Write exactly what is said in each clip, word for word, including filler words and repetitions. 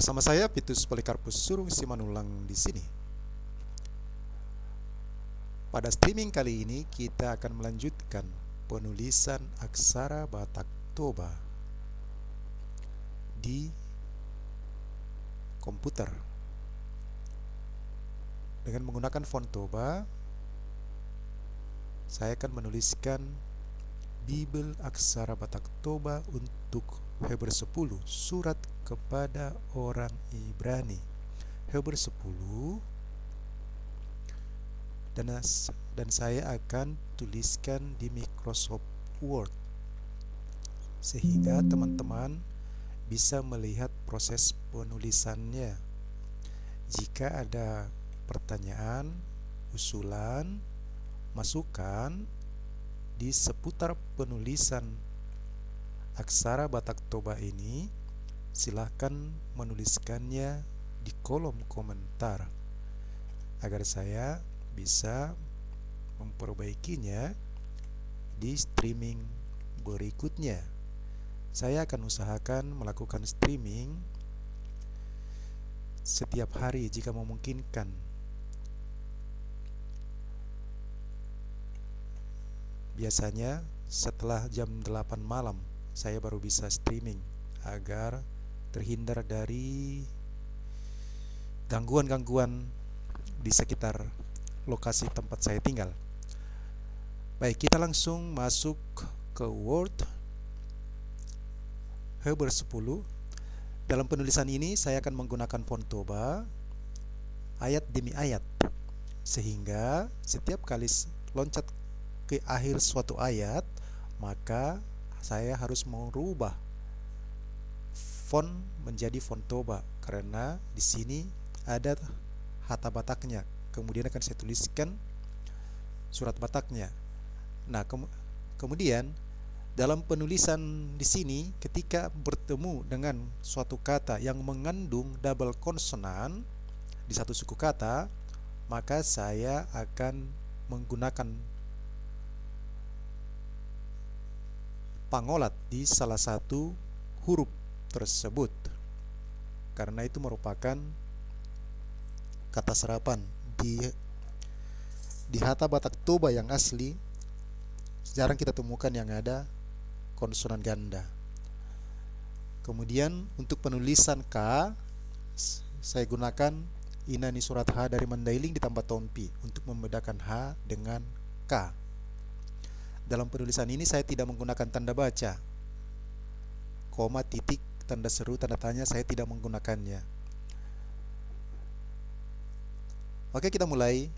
Bersama saya Petrus Polikarpus Surung Simanullang di sini. Pada streaming kali ini kita akan melanjutkan penulisan aksara Batak Toba di komputer. Dengan menggunakan font Toba, saya akan menuliskan Bibel Aksara Batak Toba untuk Heber sepuluh, Surat kepada Orang Ibrani. Heber sepuluh, dan as-, dan saya akan tuliskan di Microsoft Word, sehingga teman-teman bisa melihat proses penulisannya. Jika ada pertanyaan, usulan, masukan di seputar penulisan aksara Batak Toba ini, silahkan menuliskannya di kolom komentar, agar saya bisa memperbaikinya di streaming berikutnya. Saya akan usahakan melakukan streaming setiap hari jika memungkinkan. Biasanya setelah jam delapan malam saya baru bisa streaming agar terhindar dari gangguan-gangguan di sekitar lokasi tempat saya tinggal. Baik, kita langsung masuk ke Word, Heber sepuluh. Dalam penulisan ini saya akan menggunakan font Toba, ayat demi ayat, sehingga setiap kali s-, loncat ke akhir suatu ayat, maka saya harus merubah font menjadi font Toba, karena di sini ada hata Bataknya. Kemudian akan saya tuliskan surat Bataknya. Nah, kem-, kemudian dalam penulisan di sini, ketika bertemu dengan suatu kata yang mengandung double consonant di satu suku kata, maka saya akan menggunakan pangolat di salah satu huruf tersebut, karena itu merupakan kata serapan. Di, di hata Batak Toba yang asli, jarang kita temukan yang ada konsonan ganda. Kemudian, untuk penulisan ka, s-, saya gunakan ina ni surat ha dari Mandailing ditambah tompi untuk membedakan ha dengan ka. Dalam penulisan ini saya tidak menggunakan tanda baca, koma, titik, tanda seru, tanda tanya, saya tidak menggunakannya. Oke, kita mulai.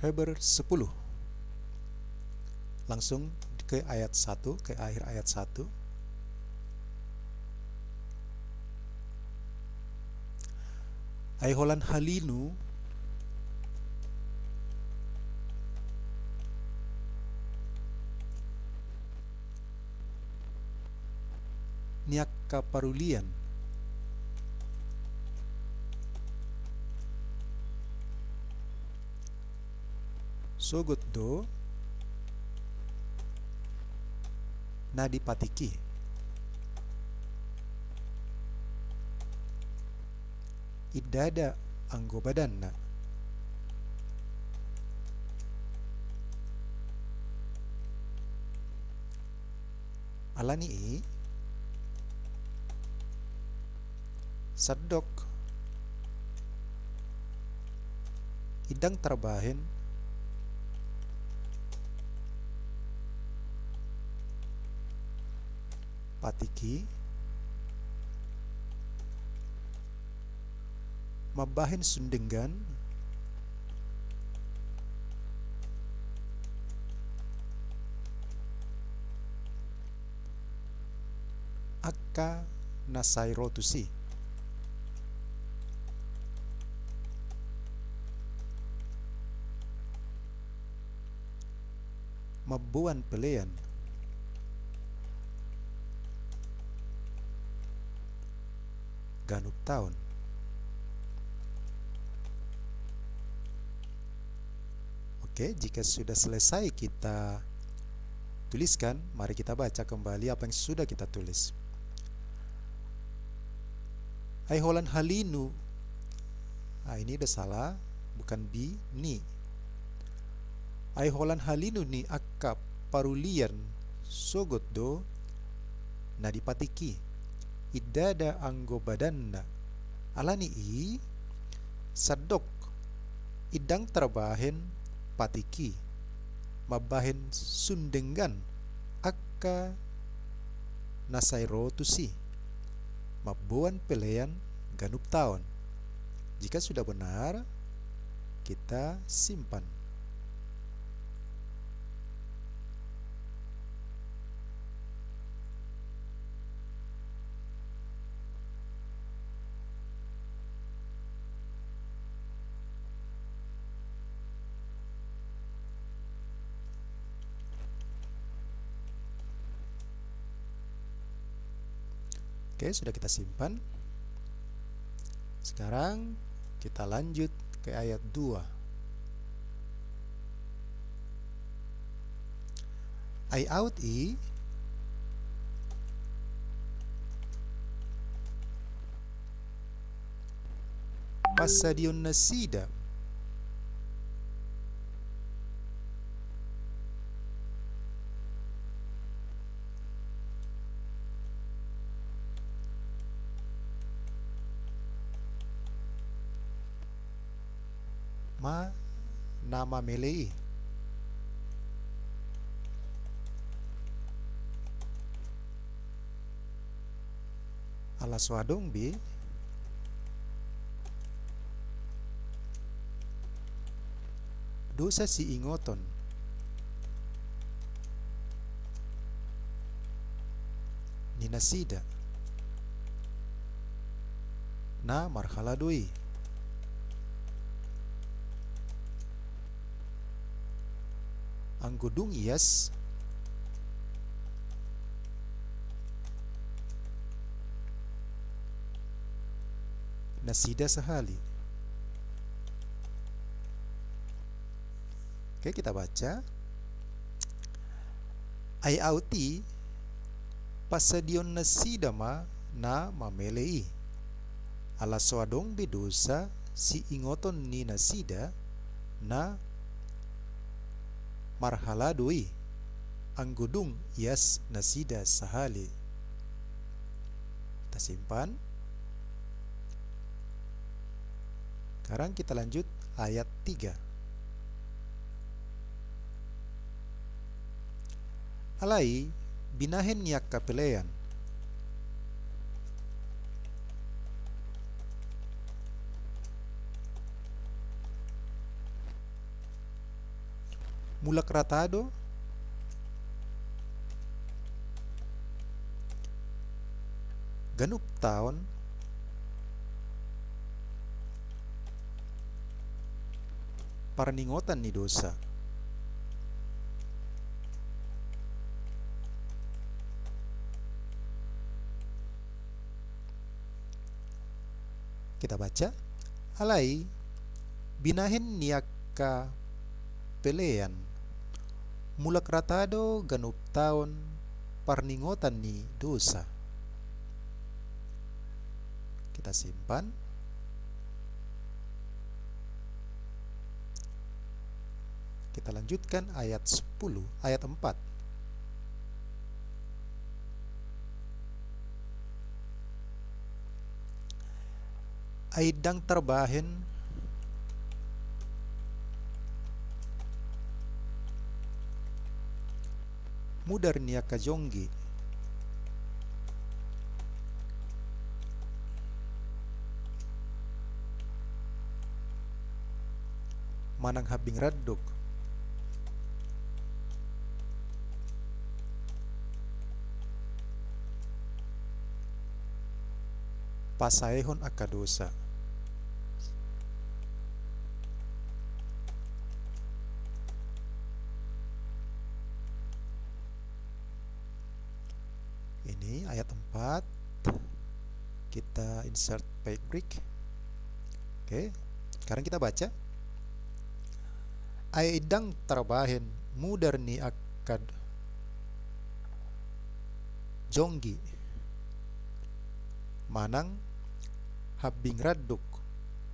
Heber sepuluh. Langsung ke ayat satu, ke akhir ayat satu. Ai holan halinu ni angka parulian. Sogot do na di patik i. Indada anggo badanna. Alani i, sandok i ndang tarbahen patik i, mambahen sun denggan angka na sai ro tusi. Mamboan pelean ganup taon. Oke, jika sudah selesai kita tuliskan, mari kita baca kembali apa yang sudah kita tulis. Ai holan halinu, ah, ini udah salah, bukan bi, ni. Ai holan halinu ni angka parulian sogot do na dipatik i. Indada anggo badanna. Alani i, sandok i ndang tarbahen patik i mambahen sun denggan angka na sai ro tusi, mamboan pelean ganup taon. Jika sudah benar, kita simpan. Oke, sudah kita simpan. Sekarang kita lanjut ke ayat dua. Ai aut i, pasadion nasida ma na mamele i. Ala so adong be dosa siingoton ni nasida na marhalado i. Anggo dung ias nasida sahali. Oke, kita baca. Ai aut i, pasadion nasida ma na mamele i. Ala so adong be dosa siingoton ni nasida na marhalado i, anggo dung ias nasida sahali. Kita simpan. Sekarang kita lanjut ayat tiga. Alai binahen ni angka pelean mulak rata do ganup taon parningotan ni dosa. Kita baca. Alai binahen ni angka pelean mulak rata do ganup taon parningotan ni dosa. Kita simpan. Kita lanjutkan ayat sepuluh, ayat empat. Ai ndang tarbahen mudar ni angka jonggi manang hambing randuk pasaehon angka dosa. Ini ayat empat. Kita insert page break. Oke, sekarang kita baca. Ai ndang tarbahen mudar ni angka jonggi manang hambing randuk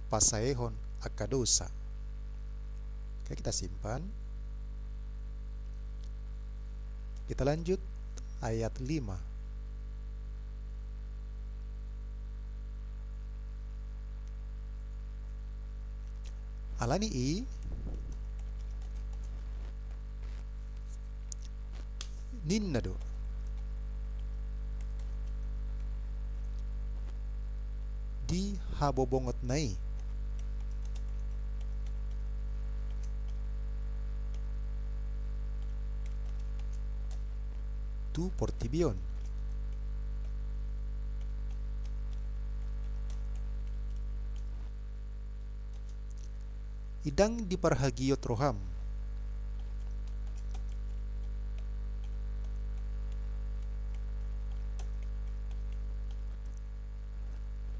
pasaehon angka dosa. Oke, kita simpan. Kita lanjut ayat lima. Alani i ninna do di habobongotna i tu portibi on. Ndang diparhagiot roham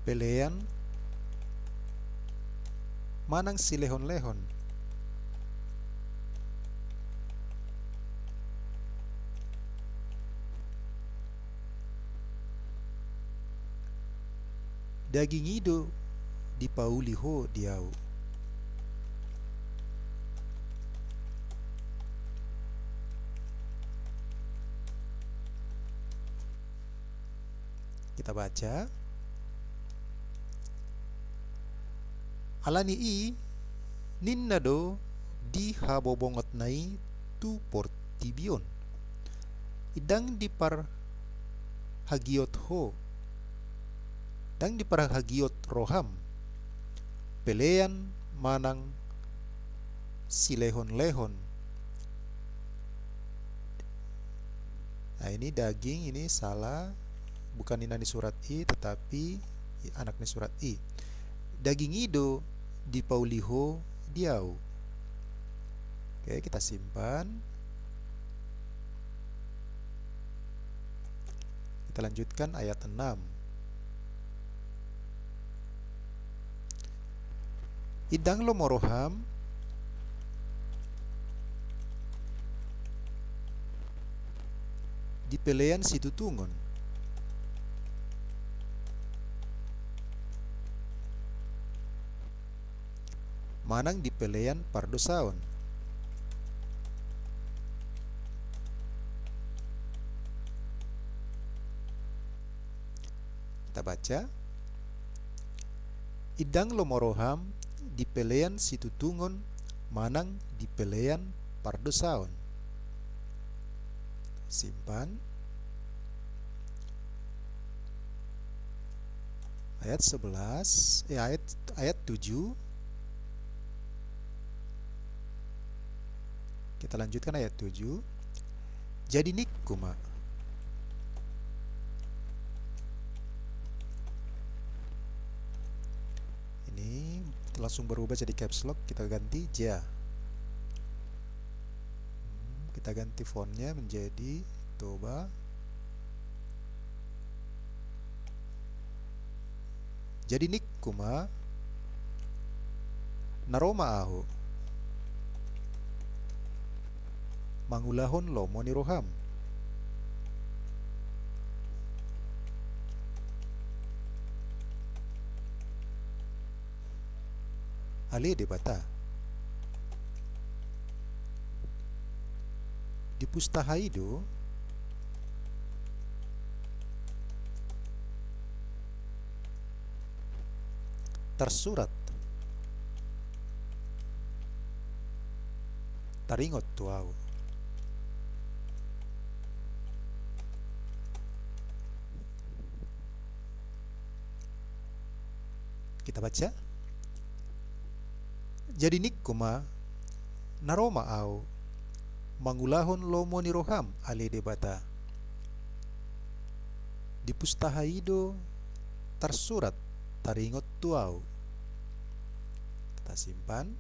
pelean manang silehonlehon. Daging i do dipauli ho di ahu. Kita baca. Alani i ninna do di habobongotna i tu portibi on. Ndang diparhagiot ho, ndang diparhagiot roham pelean manang silehonlehon. Nah, ini daging, ini salah, bukan inna ni surat i, tetapi anak ni surat i. Daging i do dipauli ho di ahu. Oke, kita simpan. Kita lanjutkan ayat enam. Ndang lomo roham di pelean situtungon manang di pelean pardosaon. Kita baca. Ndang lomo roham di pelean situtungon manang di pelean pardosaon. Simpan. Ayat sebelas, eh, ayat, ayat tujuh. Kita lanjutkan ayat tujuh. Jadi ningku ma. Ini langsung berubah jadi caps lock, kita ganti ja. Hmm, kita ganti fontnya menjadi Toba. Jadi ningku ma, na ro ma ahu mangulahon lomo ni roham. Ale Debata. Di pustaha i do tarsurat, taringot tu ahu. Kita baca. Jadi ningku ma, na ro ma ahu mangulahon lomo ni roham, ale Debata. Di pustaha i do tarsurat, taringot tu ahu. Kita simpan.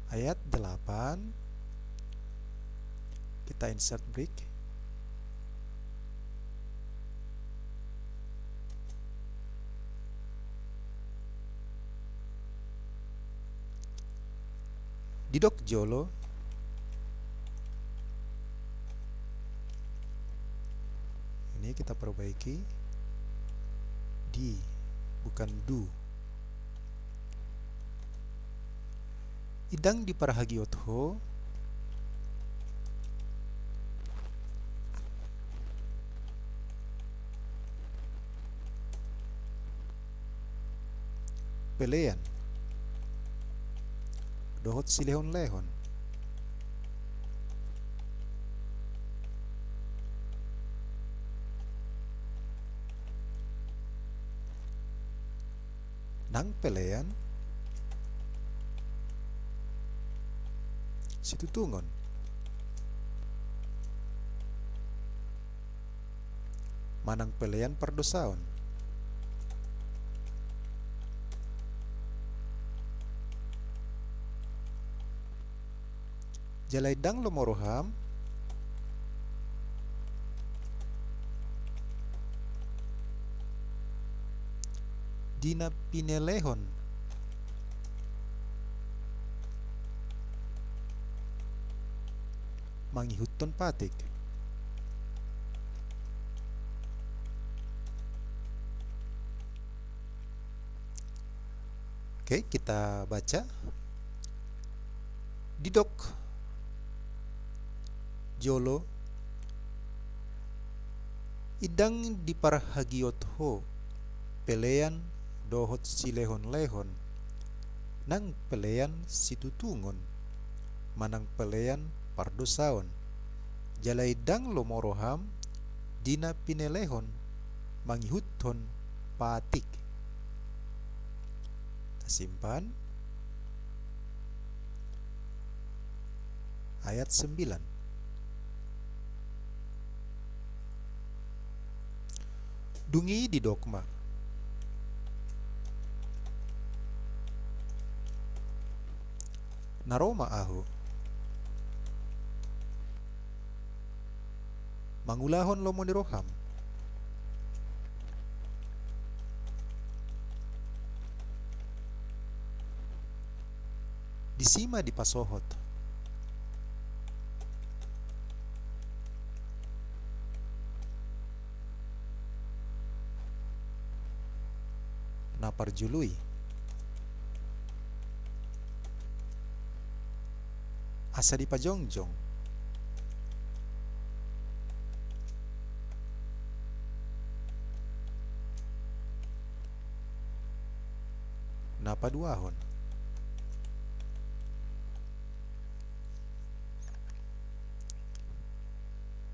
Ayat delapan. Kita insert break. Didok jolo, ini kita perbaiki, di, bukan du. Ndang diparhagiot ho pelean dohot silehonlehon. Nang pelean situtungon manang pelean pardosaon. Jala ndang lomo roham di na pinelehon mangihuthon patik. Oke, kita baca. Didok jolo, ndang diparhagiot ho pelean dohot silehonlehon, nang pelean situtungon manang pelean pardosaon. Jala ndang lomo roham di na pinelehon mangihuthon patik. Tasimpan. Ayat sembilan. Dung i didok ma, na ro ma ahu mangulahon lomo ni roham. Disi ma dipasohot na parjolo i, asa dipajongjong na paduahon.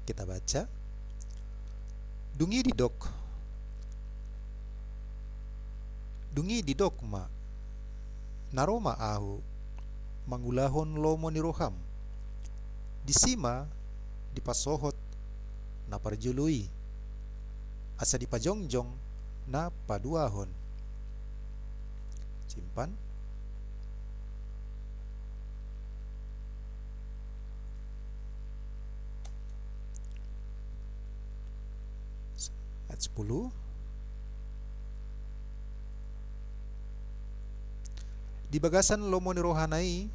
Kita baca. Dung i didok, dung i didok ma, na ro ma ahu mangulahon lomo ni roham. Disi ma dipasohot na parjolo i, asa dipajongjong na paduahon. Simpan. Ayat sepuluh. Di bagasan lomo ni rohana i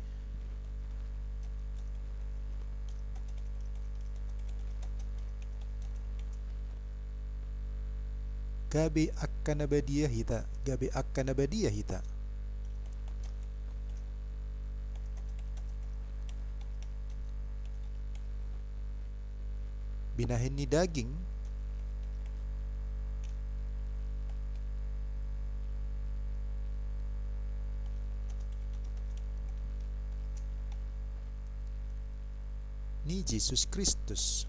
gabe angka na badia hita, gabe angka na badia hita. Binahen ni daging ni Jesus Kristus.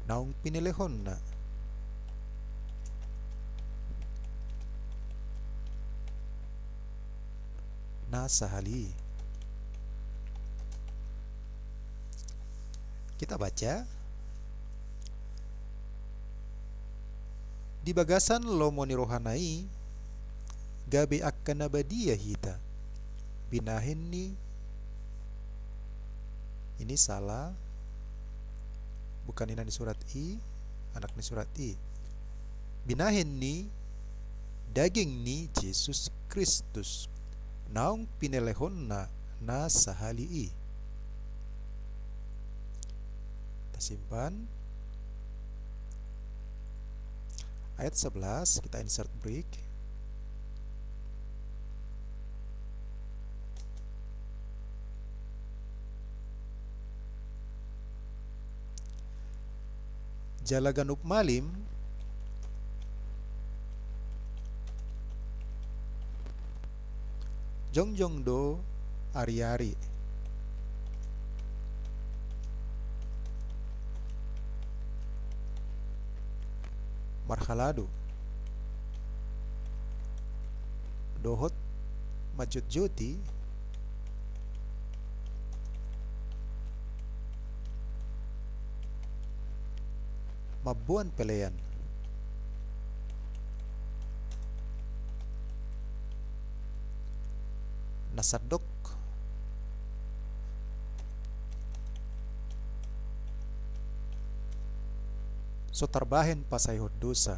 Naung pinelehonna na sahali i. Kita baca. Di bagasan lomo ni rohana i, gabe angka na badia hita. Binahen ni, ini salah, bukan i na disurat i, anak ni surat i. Binahen ni daging ni Jesus Kristus, naung pinelehonna na sahali i. Tasimpan. Ayat sebelas, kita insert break. Jala ganup malim, jongjong do ariari. Marhalado dohot manjotjoti, mamboan pelean. Na sandok so tarbahen pasaehon dosa.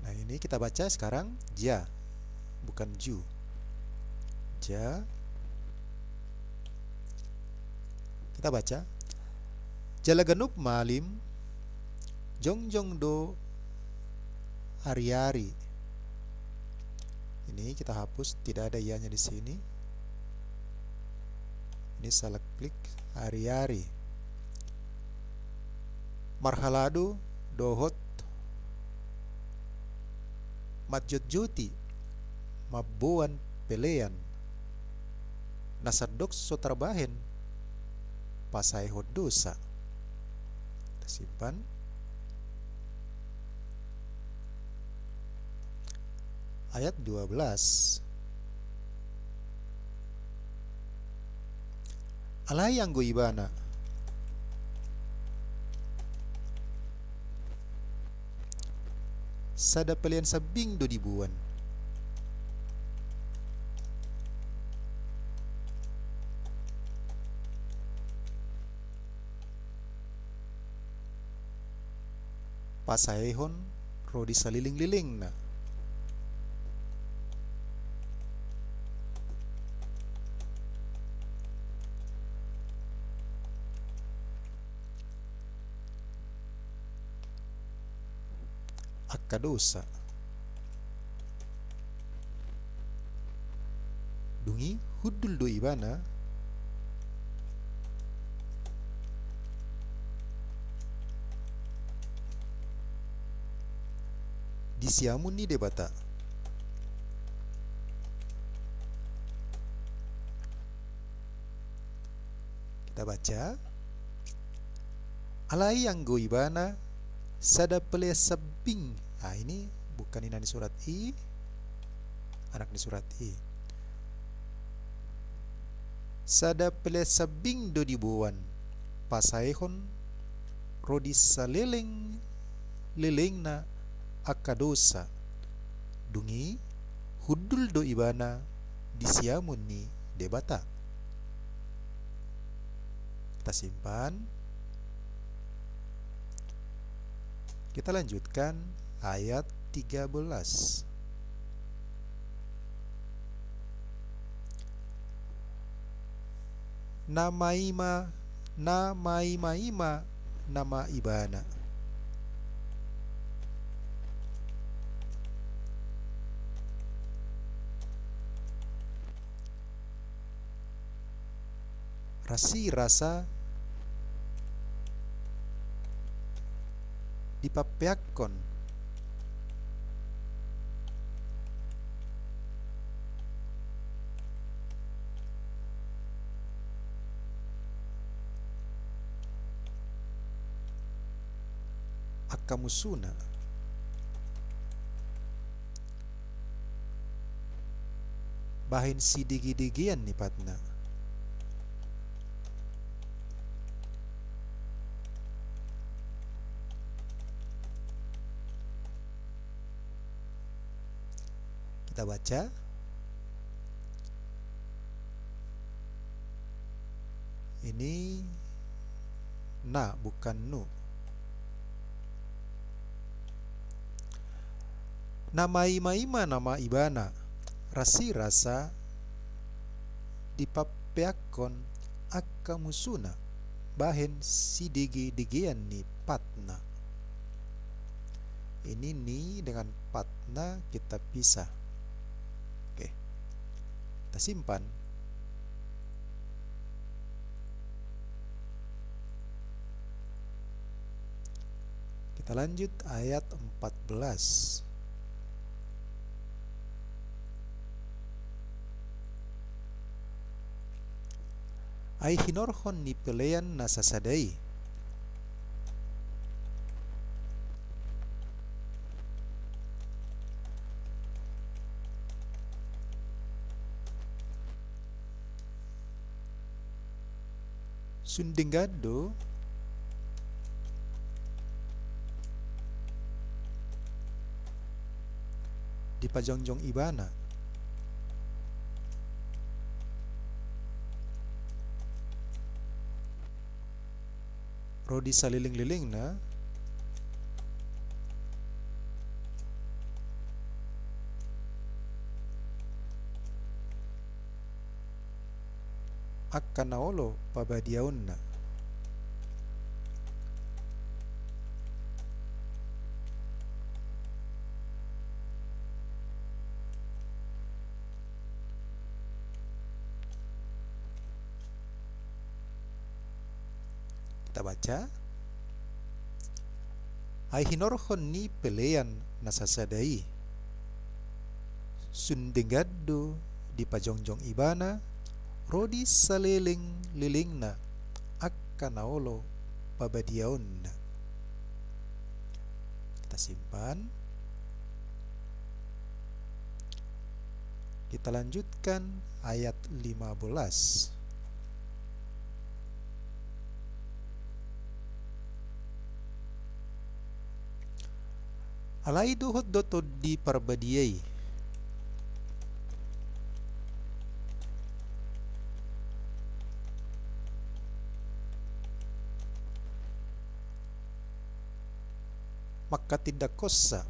Nah, ini kita baca sekarang ja, bukan ju. Ja. Kita baca. Jala ganup malim, jongjong do ariari. Ini kita hapus, tidak ada ianya di sini. Ini salah klik, ariari. Marhalado dohot manjotjoti, mamboan pelean. Na sandok so tarbahen pasaehon dosa. Tasimpan. Ayat dua belas. Alai anggo ibana, sada pelean sambing do diboan. Pasaehon ro di salelenglelengna. Angka dosa. Dung i hundul do ibana di siamun ni Debata. Kita baca. Alai anggo ibana sada pelean sambing. Ah, ini bukan inna ni surat i, anak ni surat i. Sada pelean sambing do diboan, pasaehon ro di saleleng lelengna angka dosa. Dung i hundul do ibana di siamun ni Debata. Tasimpan. Kita lanjutkan ayat tiga belas. Na maima, na maimaima nama ibana. Rasirasa dipampeakkon angka musuna. Bahen sidegedegean ni patna. Kita baca. Ini na, bukan nu. Na maimaima nama ibana, rasirasa dipampeakkon angka musuna bahen sidegedegean ni patna. Ini ni dengan patna kita pisah. Oke. Kita simpan. Kita lanjut ayat empat belas. Ai hinorhon ni pelean na sasada i. Sun denggan do dipajongjong ibana ro di salelenglelengna angka na olo pabadiaonna. Kita baca. Ai hinorhon ni pelean na sasada i, sun denggan do dipajongjong ibana ro di salelenglelengna angka na olo pabadiaonna. Kita simpan. Kita lanjutkan ayat lima belas. Alai dohot do Tondi Parbadia i. Mangkatindangkonsa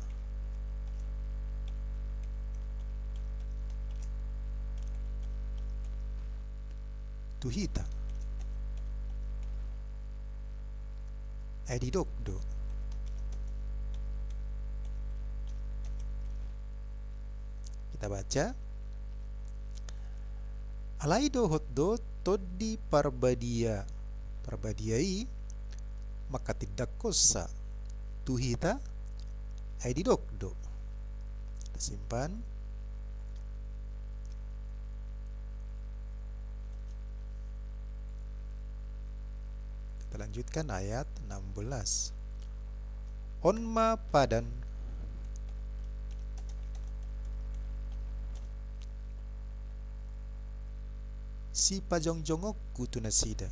tu hita. Ai didok do. Kita baca. Alai dohot do Tondi Parbadia, Parbadia i mangkatindangkonsa tu hita, ai didok do. Kita simpan. Kita lanjutkan ayat enam belas. On ma padan sipajongjongonku tu nasida.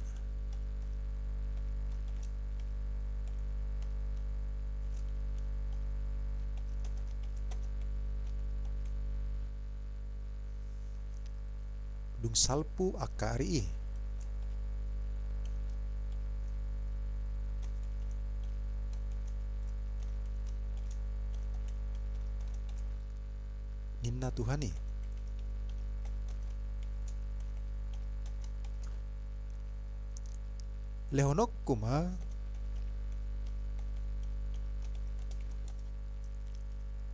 Dung salpu angka ari i. Ninna Tuhan i. Lehononku ma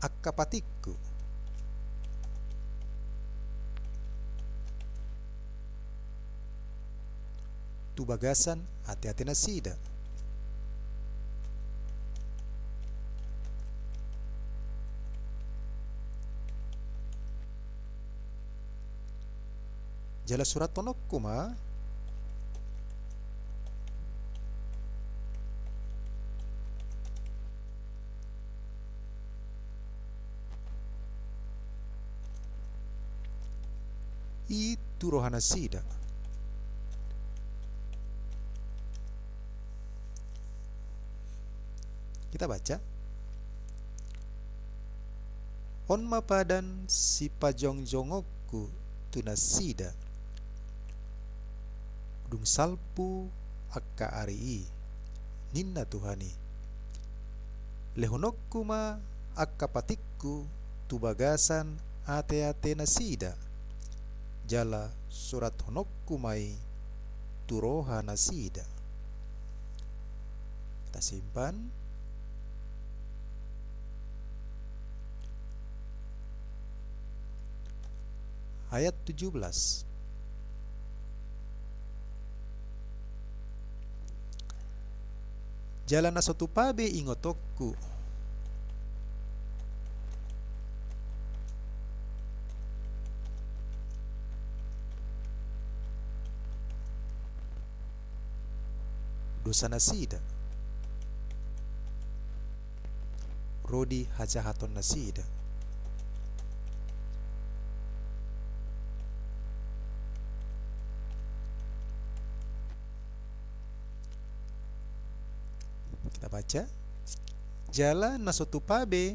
angka patikku tu bagasan ateate nasida. Jala surathononku ma i tu rohanasida. Kita baca. On ma padan sipajongjongonku tu nasida. Dung salpu angka ari i, ninna Tuhan i, lehononku ma angka patikku tu bagasan ateate nasida, jala surathononku ma i tu roha nasida. Kita simpan. Ayat tujuh belas. Jala na so tupa be ingotonku dosa nasida, ro di hajahaton nasida. Kita baca. Jala na so tupa be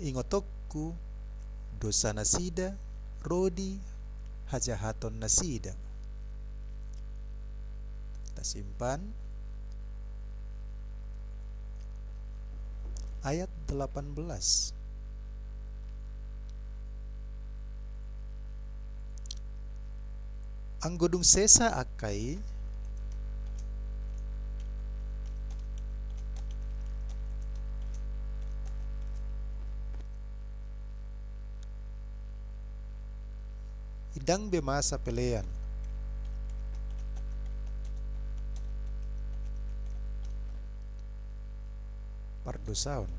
ingotonku dosa nasida, ro di hajahaton nasida. Kita simpan. Ayat delapan belas. Anggo dung sesa angka i, i ndang be masa pelean pardosaon.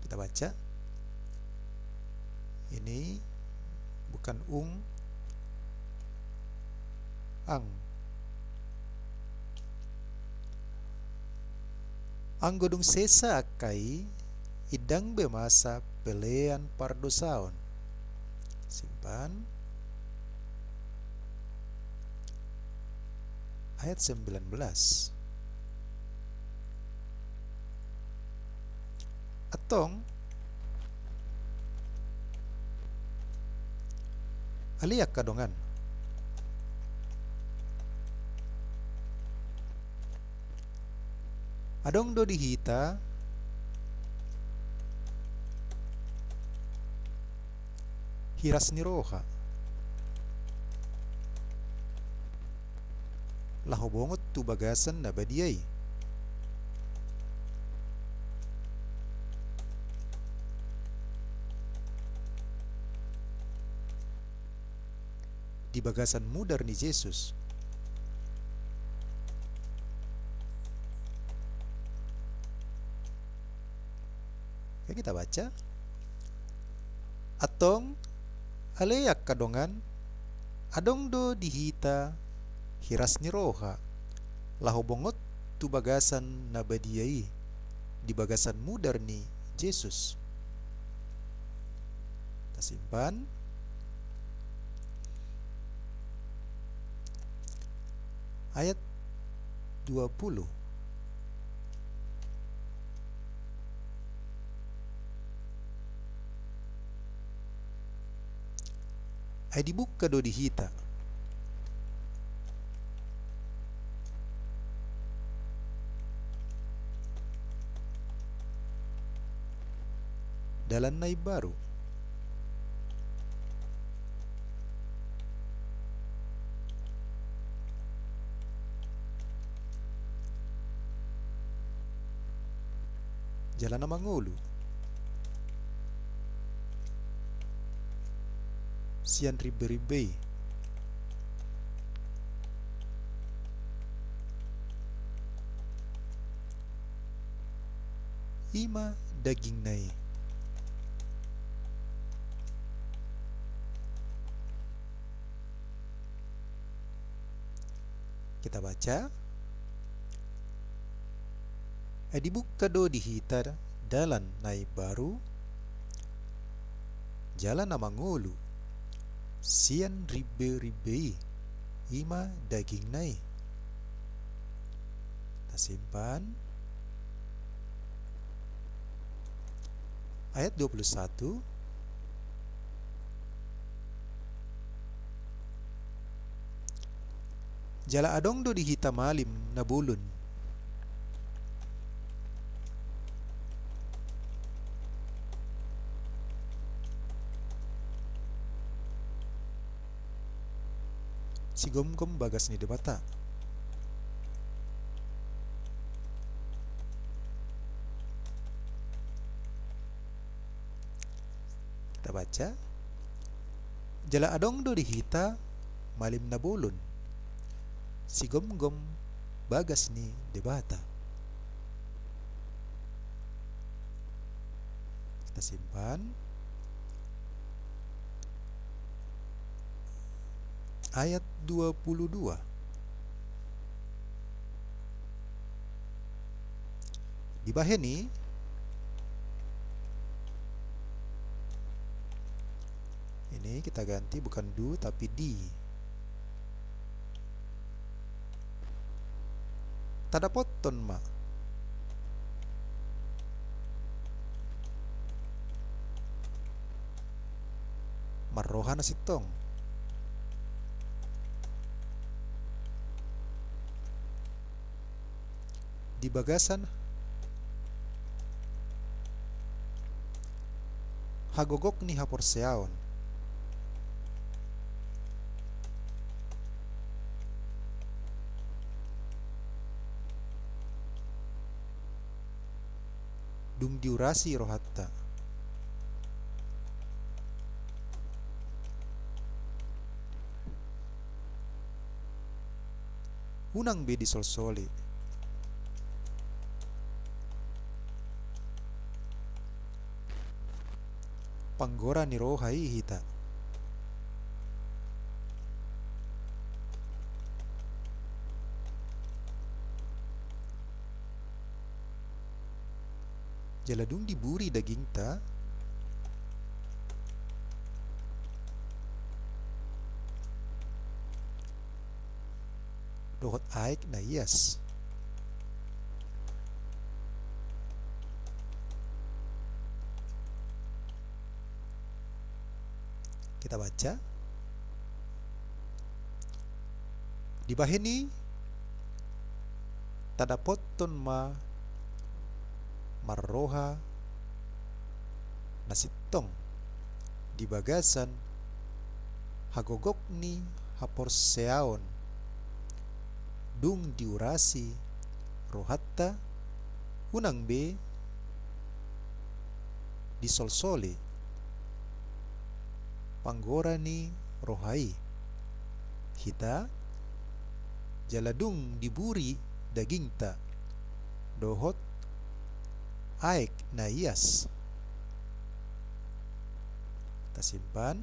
Kita baca. Ini bukan ung, ang. Anggo dung sesa angka i, i ndang be masa pelean pardosaon. Simpan. Ayat sembilan belas. Antong, ale angka dongan, adong do di hita hiras ni roha laho bongot tu bagasan na badia i. Di bagasan mudar ni Jesus. Oke, kita baca. Antong, ale angka dongan, adong do di hita hiras ni roha laho bongot tu bagasan na badia i di bagasan mudar ni Jesus. Tasimpan. Ayat dua puluh. Ai dibuka do di hita dalan na imbaru. Jala na mangolu sian rimbe-rimbe i. I ma dagingna i. Kita baca. Ai dibuka do di hita dalan na imbaru, jala na mangolu sian rimbe-rimbe i, i ma dagingna i. Simpan. Ayat dua puluh satu. Jala adong do di hita malim na bolon. Sigomgom bagas ni Debata. Kita baca. Jala adong do di hita malim na bolon, sigomgom bagas ni Debata. Kita simpan. Ayat dua puluh dua. Dibahen i, ini kita ganti bukan du tapi di. Tadapothon ma marroha na sintong. Di bagasan hagogok ni haporseaon. Dung diurasi rohanta. Unang be disolsoli. Panggora ni roha i hita. Jala dung diburi dagingta dohot aek na ias. Kita baca. Dibahen i tadapothon ma marroha na sintong di bagasan hagogok ni haporseaon, dung diurasi rohanta, unang be disolsoli panggora ni roha i hita, jala dung diburi dagingta dohot aek na ias. Tasimpan.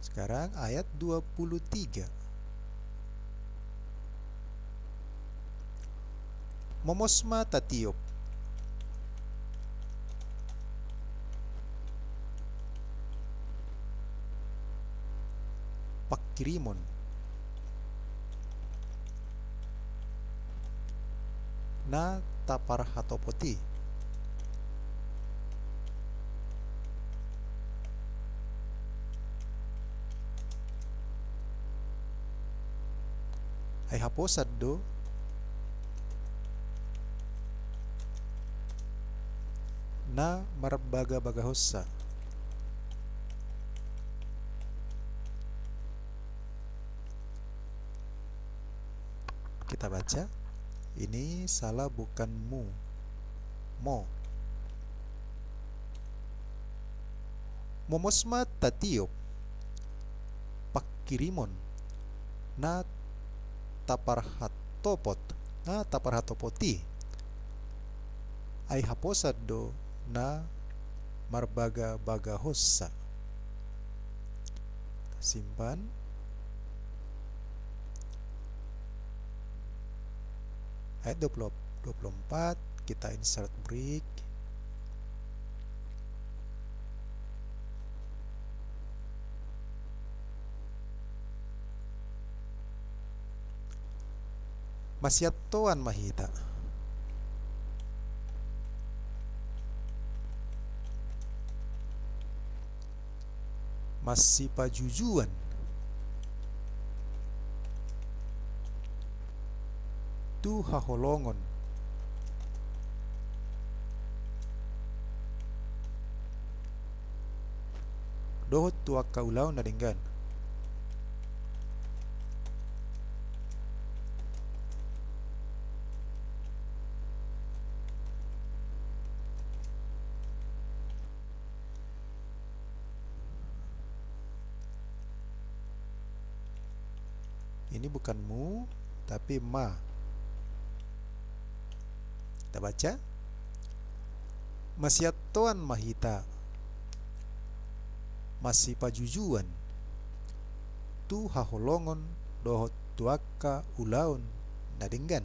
Sekarang ayat dua puluh tiga. Momos ma tatiop. Pangkirimon na taparhatopot i. Ai haposan do na marbagabagahonsa. Kita baca. Ini salah bukan mu. Mo. Momos ma tatiop pangkirimon na taparhatopot, na taparhatopot i. Ai haposan do na marbagabagahonsa. Simpan. Ayat dua puluh, dua puluh empat, kita insert break. Masiantoan ma hita. Masipajujuan tu haholongon dohot tu angka ulaon na denggan. Ini bukan mu, tapi ma. Kita baca. Masiantoan ma hita, masipajujuan tu haholongon dohot tu angka ulaon na denggan.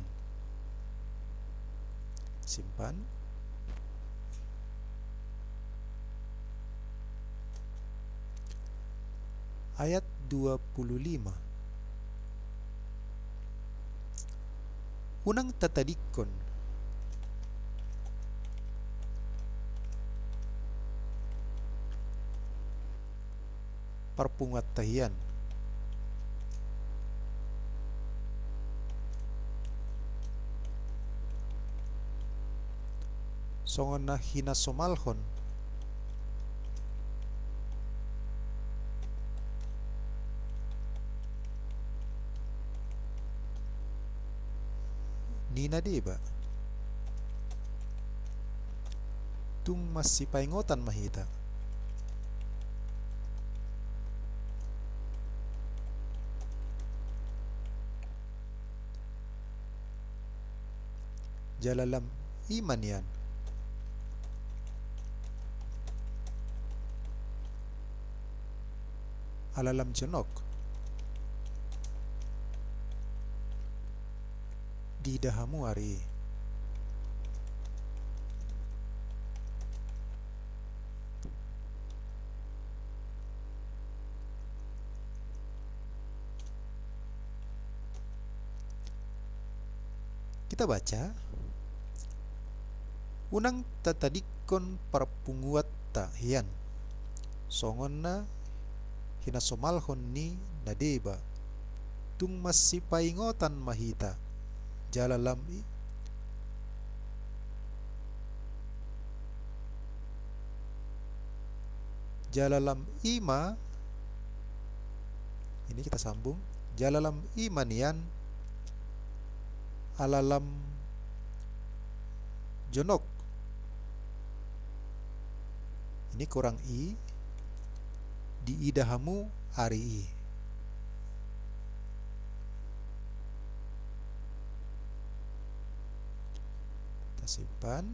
Simpan. Ayat dua puluh lima. Unang tatadingkon parpunguanta hian songon na hinasomalhon ni na deba. Tung masipaingotan ma hita. Jala lam i ma nian. Ala lam jonok diida hamu ari i. Kita baca. Unang tatadingkon parpunguanta hian songon na hinasomalhon ni na deba. Tung masipaingotan ma hita. Jala lam i, jala lam i ma, ini kita sambung, jala lam i ma nian ala lam jonok. Ini kurang i, diida hamu ari i. Tasimpan.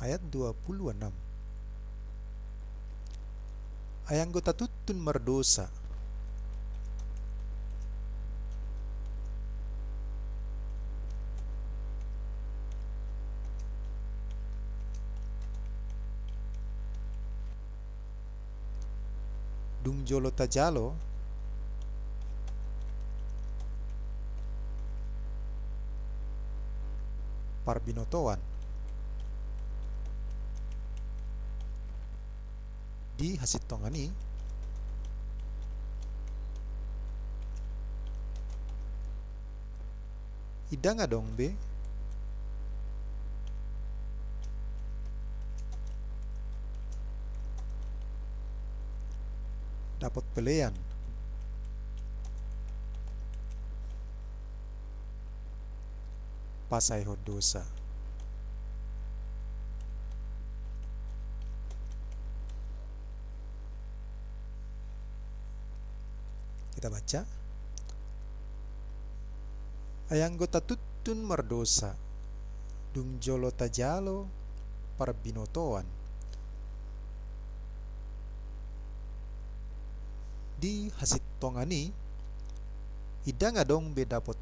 Ayat dua puluh enam. Ai anggo tatuntun mardosa, dung jolo tajalo parbinotoan di hasintongan i, ndang adong be dapot pelean pasaehon dosa. Kita baca. Ai anggo tatuntun mardosa, dung jolo tajalo parbinotoan di hasintongan i, ndang adong be dapot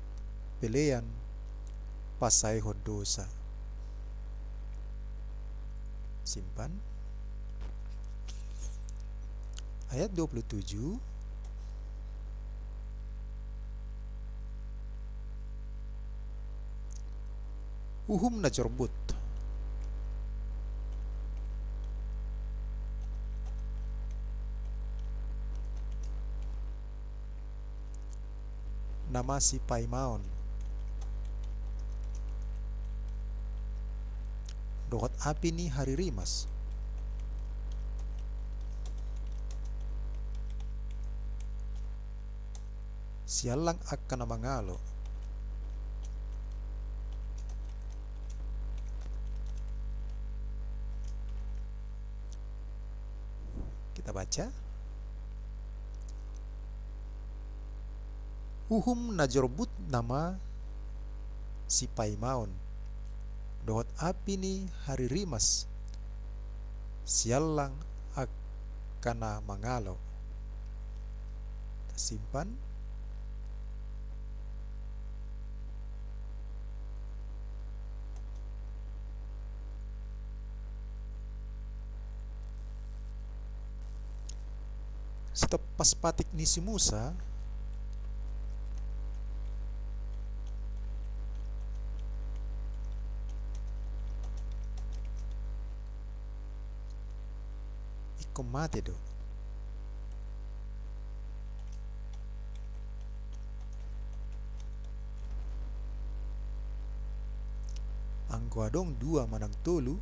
pelean pasaehon dosa. Simpan. Ayat dua puluh tujuh. Uhum na jorbut. Nama sipaimaon dohot api ni haririmas. Siallang angka na mangalo. Kita baca. Uhum na jorbut nama sipaimaon dohot api ni haririmas, siallang angka na mangalo. Tasimpan. Sitompas patik ni si Musa. Ingkon mate do. Anggo adong dua manang tolu,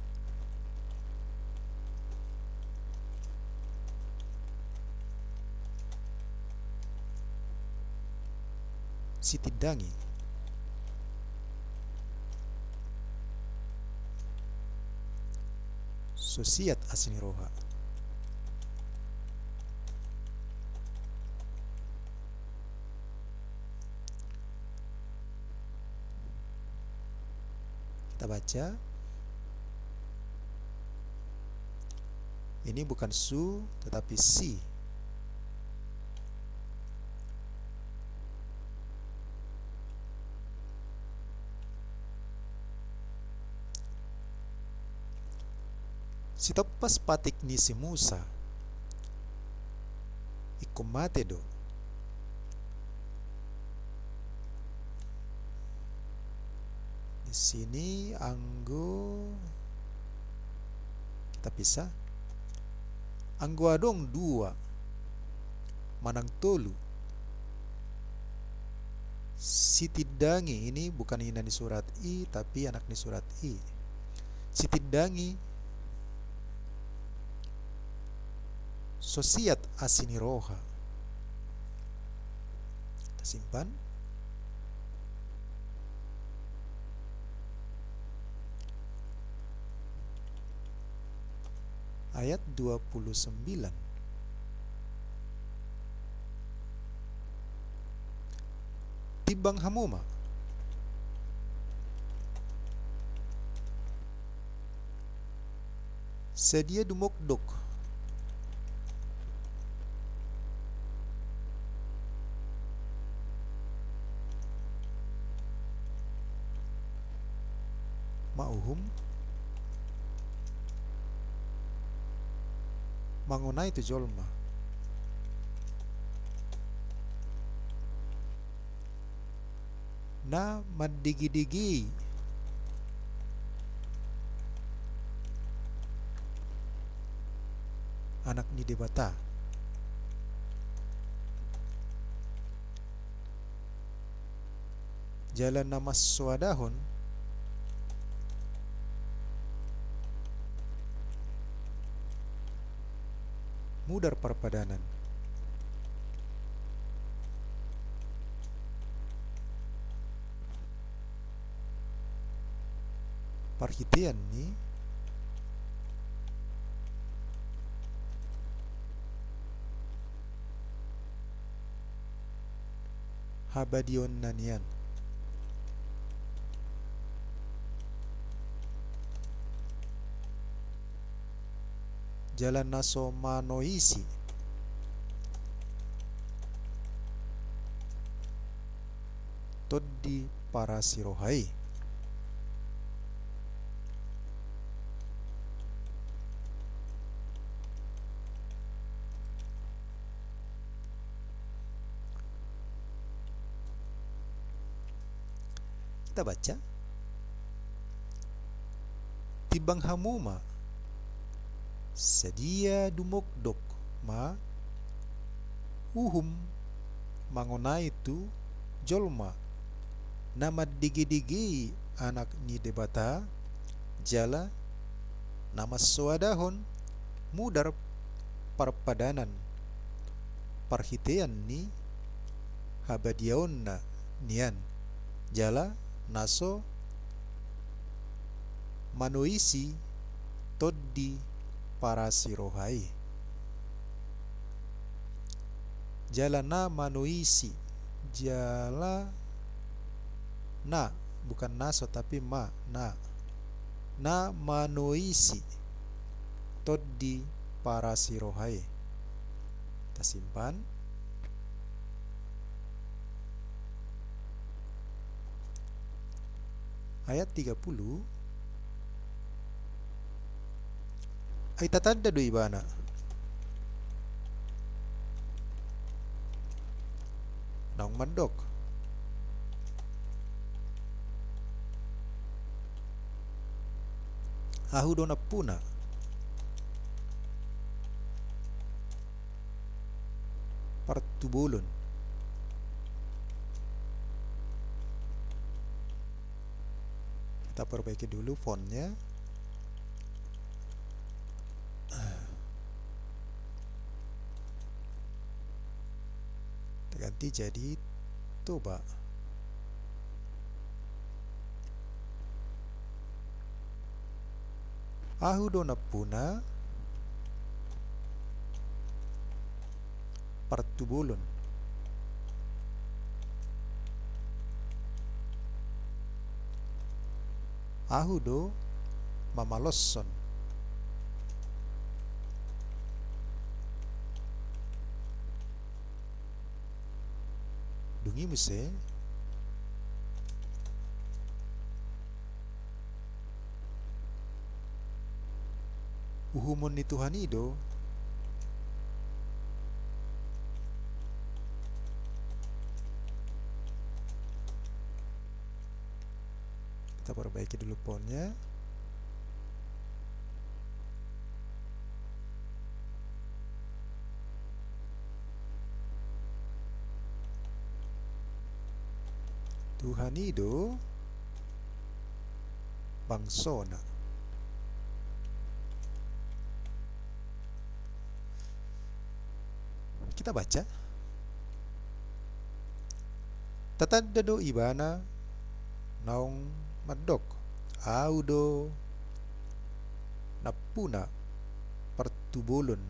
sitindangi. So siat asi ni roha. Kita baca. Ini bukan su, tetapi si. Sitompas patik ni si Musa. Ingkon mate do. Di sini anggo kita pisah. Anggo adong dua manang tolu, sitindangi, ini bukan ina ni surat i, tapi anak ni surat i. Sitindangi, so siat asi ni roha. Tasimpan. Ayat dua puluh sembilan. Timbang hamu ma. Sadia dumokdok. Mauhum. Mangonai tu jolma. Na mandigidigi Anak ni Debata. Jala na mansoadahon mudar parpadanan. Parhitean ni habadiaonna nian. Jala na so manoisi tondi parasi roha i. Kita baca. Timbang hamu ma, sadia dumodok ma uhum mangonai tu jolma na mandegedegehi Anak ni Debata, jala na mansoadahon mudar parpadanan parhitean ni habadiaonna nian, jala na so manoisi Tondi parasi roha i. Jala na manoisi, jala na, bukan na so, tapi ma, na. Na manoisi Tondi parasi roha i. Tasimpan. Ayat tiga puluh. Ai tatanda do ibana naung mandok: Ahu do nampuna partubolon. Kita perbaiki dulu fontnya. Kita ganti jadi Toba. Ahu do nampuna partubolon. Ahu do mamaloshon. Dung i muse uhumon ni Tuhan i do. Kita perbaiki dulu fontnya. Tuhan i do bangsona. Kita baca. Tatanda do ibana naung mandok: Ahu do nampuna partubolon.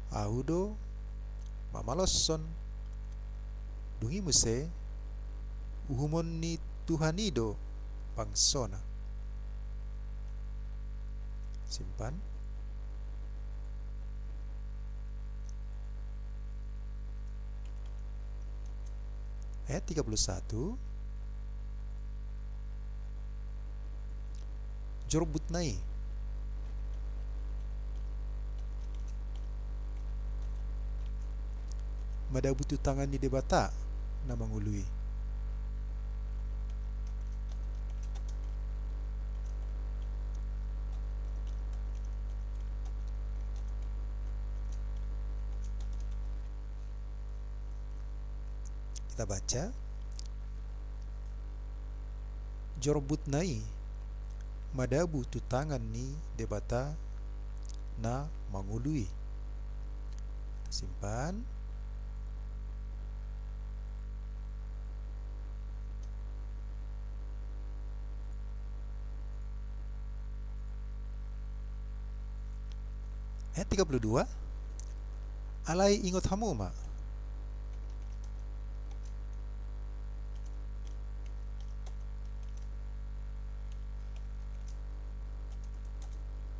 Ahu do mamaloshon. Dung i muse uhumon ni Tuhan i do bangsona. Simpan. Ayat tiga puluh satu. Jorbutna i madabu tu tangan ni Debata na mangolu i. Kita baca. Jorbutna i madabu tu tangan ni Debata na mangolu i. Simpan. Ayat tiga puluh dua. Alai ingot hamu ma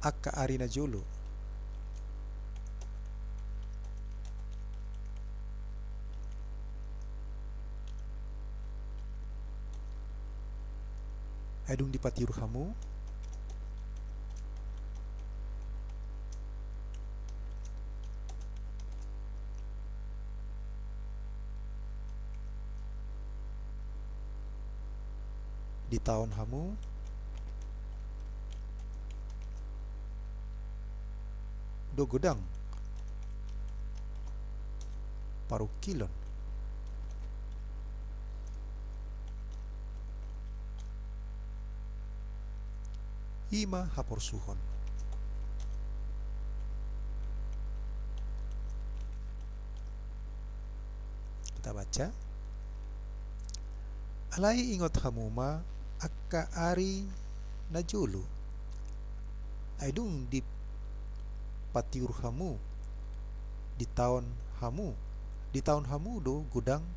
angka ari na jolo. Ai dung dipatiur hamu ditaon hamu do godang parungkilon. I ma haporsuhon. Kita baca. Alai ingot hamu ma angka ari na jolo. Ai dung dipatiur hamu, ditaon hamu, ditaon hamu do godang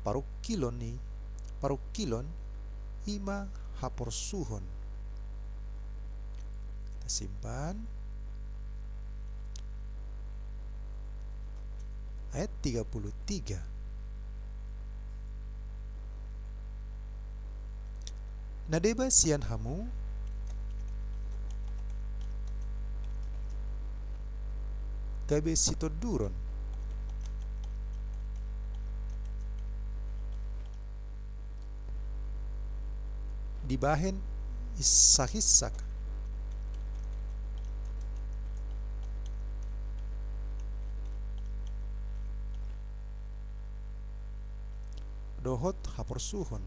parungkilon i, parungkilon i ma haporsuhon. Tasimpan. Ayat tiga puluh tiga. Na deba sian hamu gabe sitonduron dibahen insak-insak dohot haporsuhon.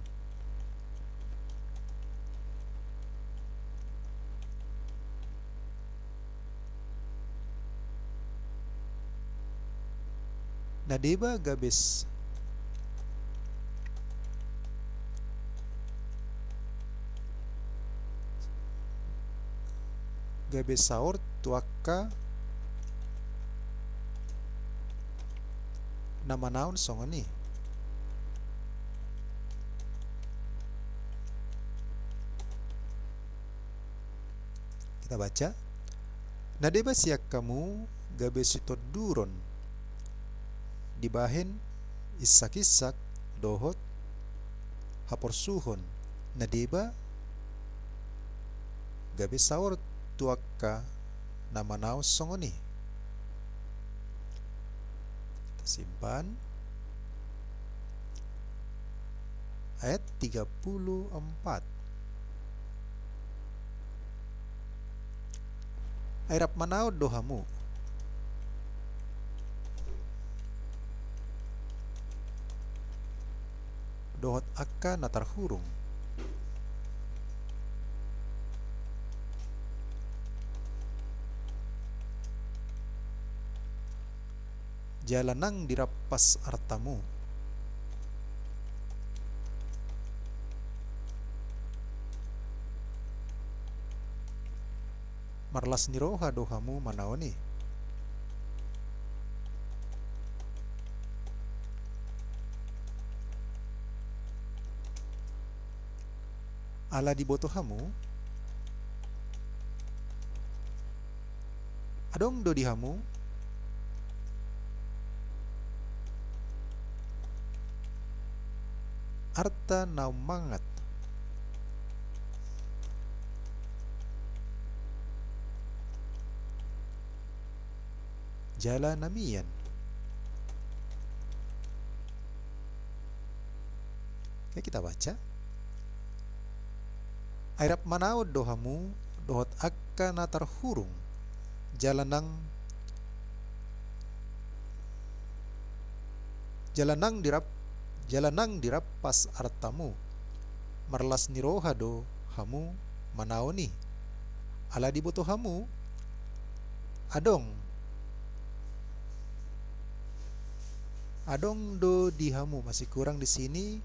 Na deba gabe s-, gabe saor tu angka na manaon songon i. Kita baca. Na deba sian hamu gabe sitonduron dibahen insak-insak dohot haporsuhon, na deba gabe saor tu angka na manaon songon i. Tasimpan. Ayat tiga puluh empat. Ai rap manaon do hamu dohot angka na tarhurung. Jala nang dirampas artamu. Marlas ni roha do hamu manaon i. Ala diboto hamu, adong do di hamu arta na ummangat jala na mian. Oke, kita baca. Ai rap manaon do hamu dohot angka na tarhurung, jala nang, jala nang dirap-, jala nang dirampas artamu. Marlas ni roha do hamu manaon i. Ala diboto hamu, adong. Adong do di hamu, masih kurang di sini,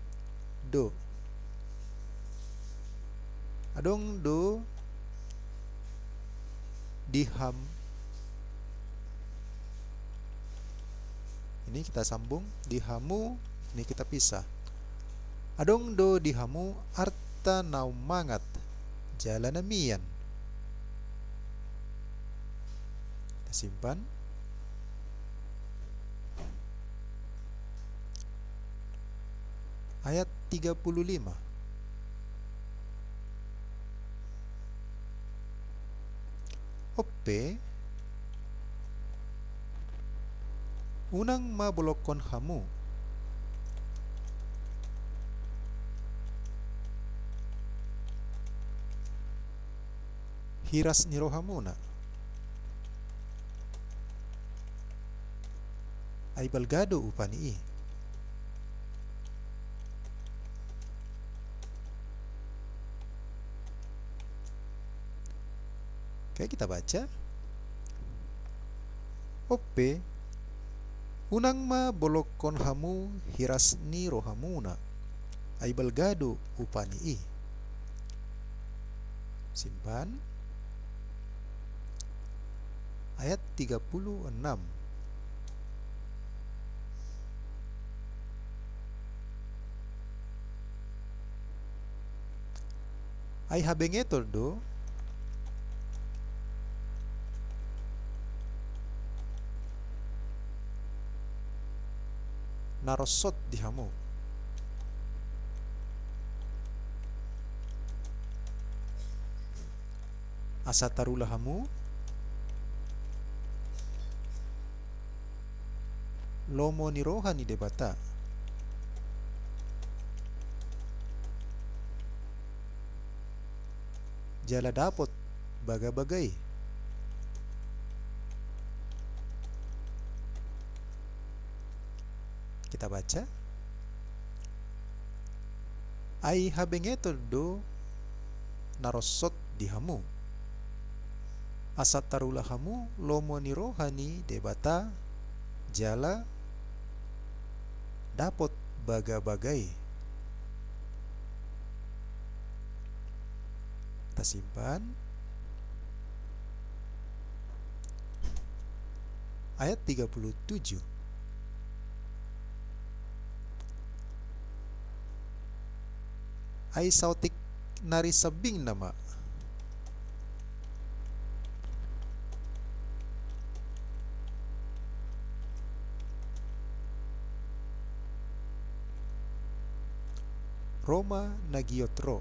do. Adong do di ham-, ini kita sambung, di hamu, ini kita pisah. Adong do di hamu arta na ummangat jala na mian. Kita simpan. Ayat tiga puluh lima. On pe, unang ma bolongkon hamu hiras ni rohamuna. Ai balga do upa ni i. Oke, kita baca. On pe, unang ma bolongkon hamu hiras ni rohamuna, ai balga do upa ni i. Simpan. Ayat tiga puluh enam. Ai habengeton do na ronsot di hamu, asa tarula hamu lomo ni roha ni Debata, jala dapot bagabaga i. Kita baca. Ai habengeton do na ronsot di hamu, asa tarula hamu lomo ni roha ni Debata, jala dapot bagabaga i. Tasimpan. Ayat tiga puluh tujuh. Ai saotik nari sambing nama. Ro ma na giot ro.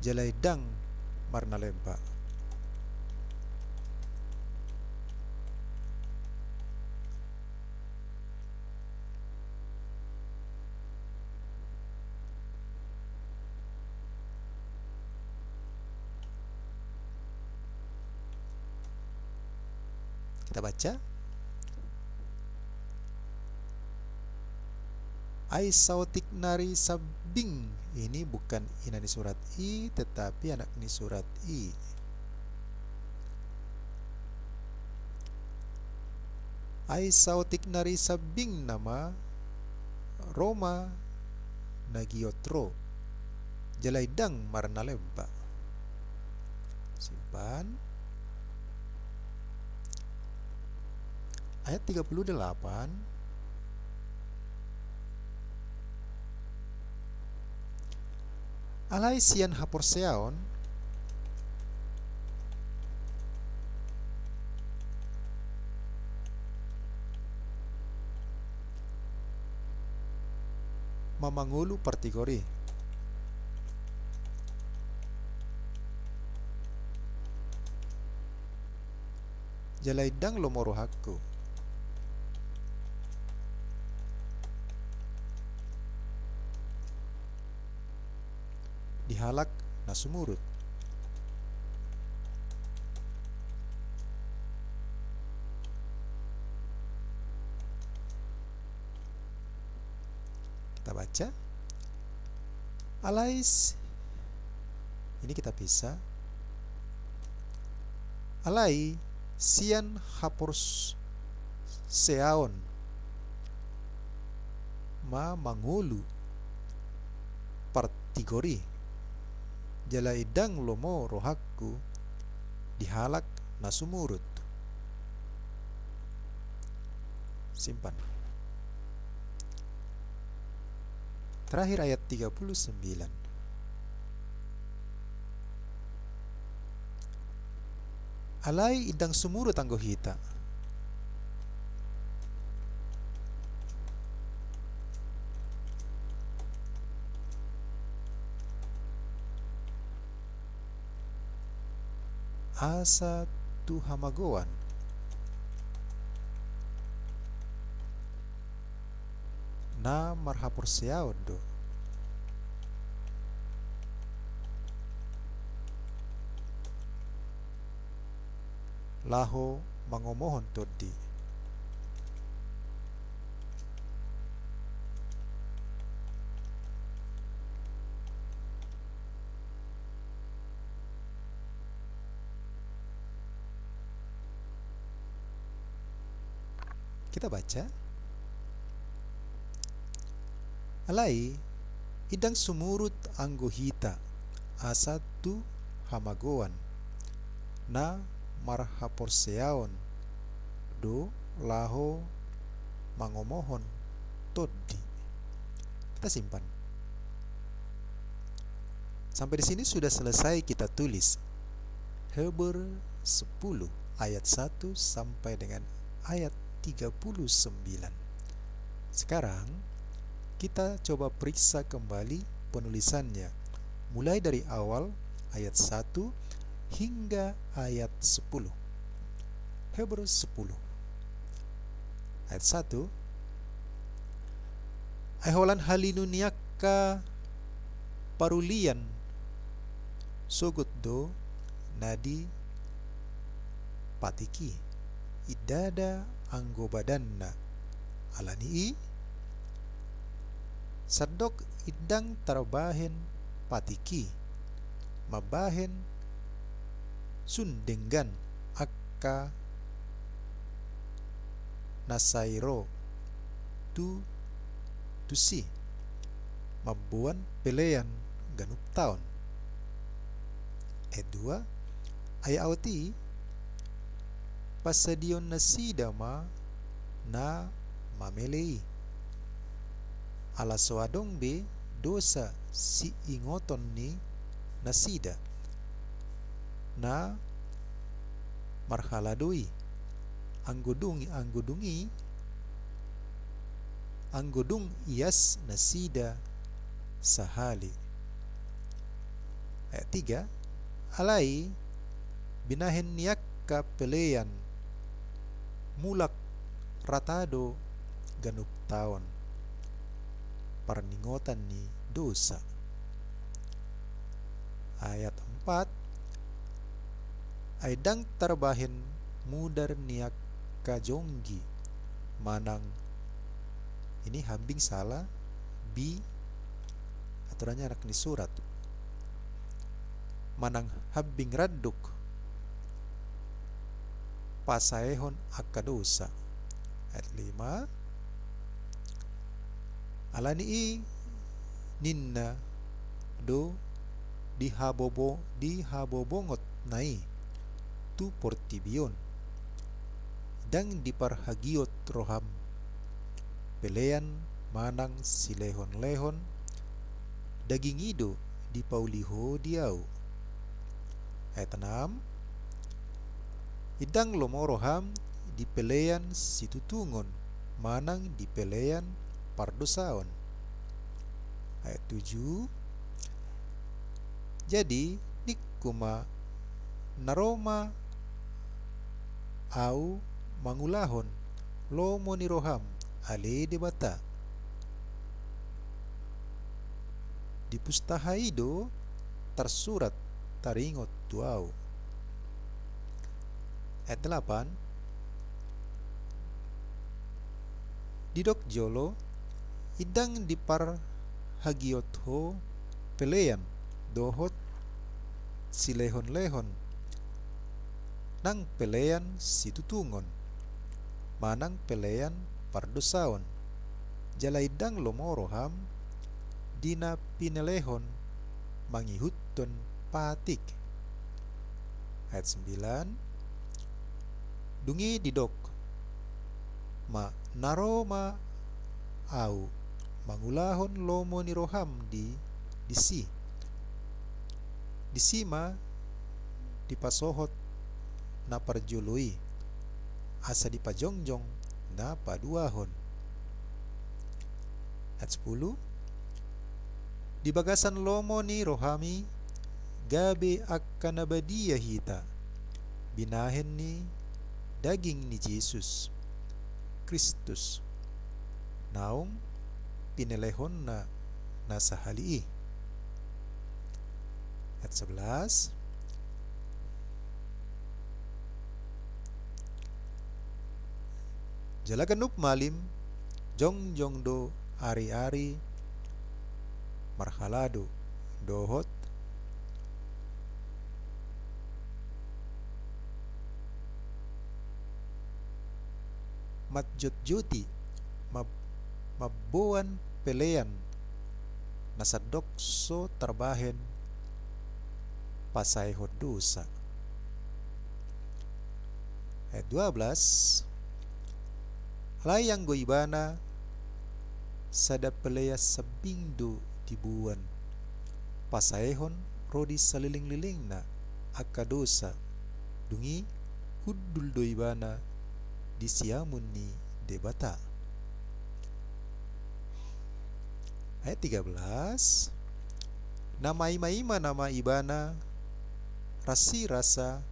Jala i ndang marnalemba. Kita baca. Ai saotik nari sambing, ini bukan ina ni surat i, tetapi anak ni surat i. Ai saotik nari sambing nama, ro ma na giot ro, jala i ndang marnalemba. Simpan. Ayat tiga puluh delapan. Alai sian haporseaon ma mangolu partigor i. Jala i ndang lomo rohangku. Di halak na sumurut. Kita baca. Alai s-, ini kita pisah. Alai sian haporseaon ma mangolu partigor i, jala i ndang lomo rohangku di halak na sumurut. Simpan. Terakhir ayat tiga puluh sembilan. Alai i ndang sumurut anggo hita. Asa tu hamagoan na marhaporseaon do. laho mangomohon tondi. Kita baca. Alai, indang sumurut anggo hita, asa tu hamagoan, na marhaporseaon do laho mangomohon tondi. Kita simpan. Sampai di sini sudah selesai kita tulis Heber sepuluh ayat satu sampai dengan ayat tiga puluh sembilan. Sekarang, kita coba periksa kembali penulisannya, mulai dari awal ayat satu hingga ayat sepuluh. Heber sepuluh ayat satu. Ai holan halinu ni angka parulian sogot do na di patik i, ndada anggo badanna. Ala ni i, sandok indang tarbahen patik i mambahen sun denggan angka na sai ro tu tusi mamboan pelean ganup taon. Ayat dua, ai aut i pasadion nasida ma na mamele i. Ala so adong be dosa siingoton ni nasida na marhalado i, anggo dung, anggo dung i, anggo dung ias nasida sahali. Ayat tiga, alai binahen ni angka pelean mulak rata do ganup taon parningotan ni dosa. Ayat empat, ai ndang tarbahen mudar ni angka jonggi manang, ini hambing salah, bi, aturannya anak ni surat, manang hambing randuk pasaehon angka dosa. Ayat lima, ala ni i ninna do di habobo-, di habobongotna i tu portibi on, ndang diparhagiot roham pelean manang silehonlehon, daging i do dipauli ho di ahu. Ayat enam, indang lomo roham di pelean situtungon manang di pelean pardosaon. Ayat tujuh, jadi ningku ma, na ro ma ahu mangulahon lomo ni roham, ale Debata. Di pustaha i do tarsurat taringot tu ahu. Ayat delapan, didok jolo, indang diparhagiot ho pelean dohot silehonlehon nang pelean situtungon manang pelean pardosaon, jala indang lomo roham di na pinelehon mangihuthon patik. Ayat sembilan, dung i didok ma, na ro ma ahu mangulahon lomo ni roham di, disi. Disi ma dipasohot na parjolo i, asa dipajongjong na paduahon. Ayat sepuluh, di bagasan lomo ni roham i gabe angka na badia hita, binahen ni daging ni Jesus Kristus, naung pinelehonna na sahali i. Ayat sebelas, Jala ganup malim, jongjong do ari-ari marhalado dohot manjotjoti, mab-, mamboan pelean na sandok so tarbahen pasaehon dosa. Ayat dua belas. Alai anggo ibana, sada pelean sambing do diboan pasaehon ro di salelenglelengna angka dosa, dung i hundul do ibana di siamun ni Debata. Ayat tiga belas. Na maimaima nama ibana, rasirasa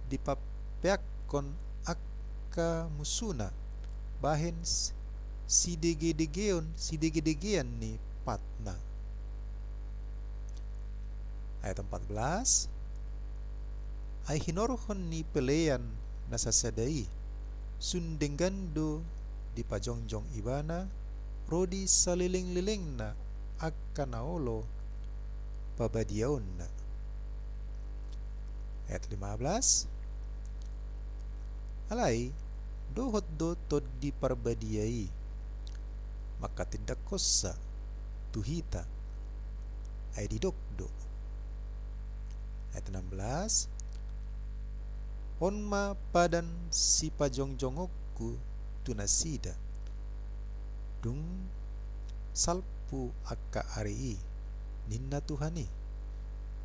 dipampeakkon angka musuna bahen s-, sidegedegeon, sidegedegean ni patna. Ayat empat belas. Ai hinorhon ni pelean na sasada i, sun denggan do dipajongjong ibana ro di salelenglelengna angka na olo pabadiaonna. Ayat lima belas. Alai dohot do Tondi Parbadia i manghatindanghonsa tu hita, ai didok do. Ayat enam belas. On ma padan sipajongjongonku tu nasida, dung salpu angka ari i, ninna Tuhan i.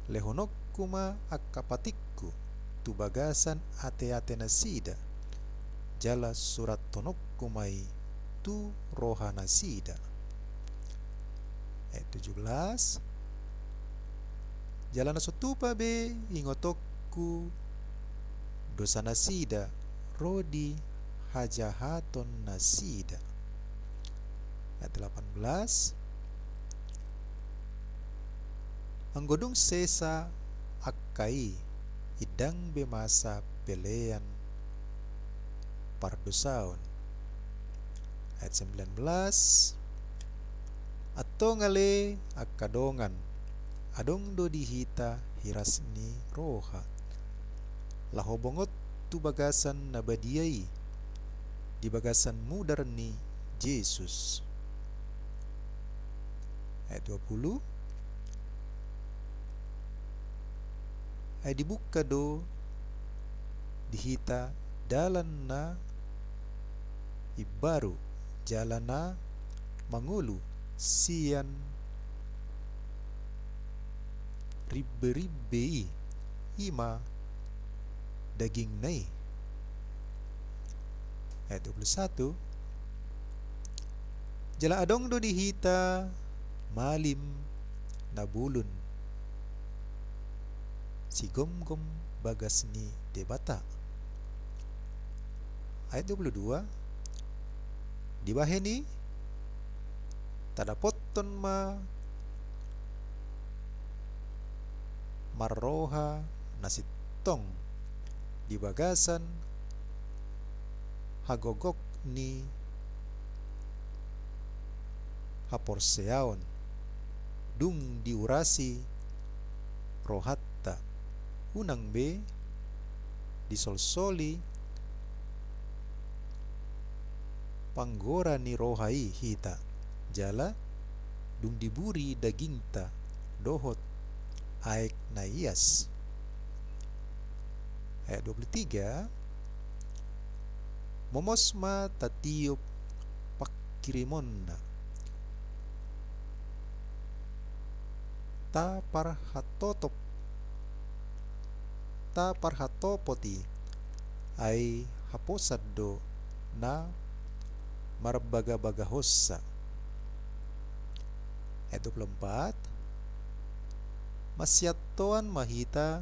Lehononku ma angka patikku tu bagasan ateate nasida, jala surathononku ma i tu roha nasida. Ayat tujuh belas. Jala na so tupa be ingotonku dosa nasida ro di hajahaton nasida. Ayat delapan belas. Anggo dung sesa angka i, indang be masa pelean pardosaon. Ayat sembilan belas. Antong ale angka dongan, adong do di hita hiras ni roha, laho bongot tu bagasan na badia i, di bagasan mudar ni Jesus. Ayat dua puluh. Ai dibuka do di hita dalan na imbaru, jala na mangolu sian riberibei, i ma dagingna i. Ayat dua puluh satu. Jala adong do di hita malim na bulun sigomgom bagas ni Debata. Ayat dua puluh dua. Dibahen i, tadapothon ma marroha na sintong di bagasan hagogok ni haporseaon, dung diurasi rohanta, unang be disolsoli panggora ni roha i hita, jala dung diburi dagingta dohot aek na ias. Ayat dua puluh tiga. Momos ma tatiop panghirimonna, taparhatotop, taparhatopot i, ai haposan do na marbagabagahonsa. Ayat dua puluh empat. Masiantoan ma hita